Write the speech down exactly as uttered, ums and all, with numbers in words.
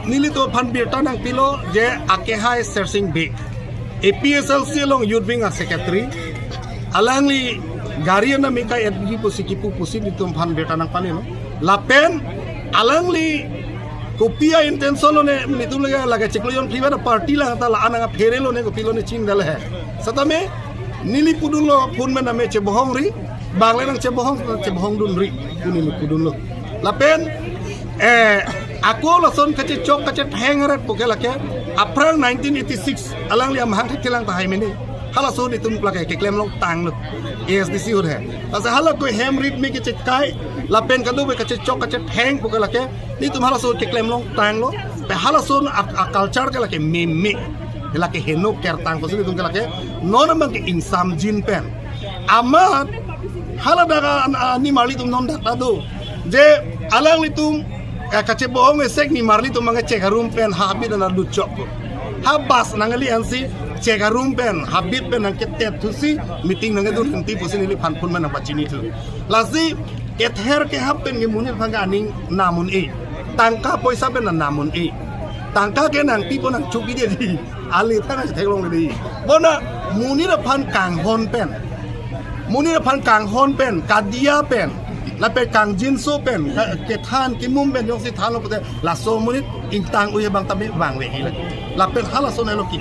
Nelitum aphan birta nangpilo je akehai Sersing Bey, A P H L C along Youth Wing a-secretary, alangli gari anam ekai etgi pusi kipu pusi nelitum aphan birta nangpalelo. Lapen alangli kopi a-intention lone nelitum lage lage chiklo yon private party lang ta la anang aphere lone kopi lone chin dal he. Setame neli pudunlo phone pen name chebohong ri, bang le nangchebohong, chebohong dun ri, pu neli pudunlo. Lapen eh ako lason kachechok kachetheng ret pu ke lake aphrang nineteen eighty-six alangli amahang thelang tahai mene. Halaso nelitum lake keklem longtanglo. A S D C ahut he. Lasi hala ko hem rit me kechekai lapen kadokave kachechok kachetheng pu ke lake nelitum halaso keklem longtanglo. Pe halaso a, a-culture ke lake meme. Ke lake heno kertang pusi nelitum ke lake non abang ke ingsamjin pen. Amat hala dak a, a, nimarlitum non dak ta do. Je alanglitum eh, kachebohong esek nimarlitum abang ke chek arum pen habit ana dutchok ko. Ha bus nangli ansi chek arum pen habit pen nangketet thusi meeting nangkedun henti pusi neliphan phone pen nangpachinithu. Lasi kether kehap pen ke monit aphan ke aning nam un-e. Tangka poisa pen nam un-e. Tangka ke nangpipo nangchupidetji. Ali thang si theklongledetji. Bonta monit aphan kanghon pen, monit aphan kanghon pen, kadia pen, lapen kangjinso pen, ka-, kethan kimum pen jongsi thanlo pute laso monit ingtang un-e abang tame vangveji lake. Lapen halaso nelo ki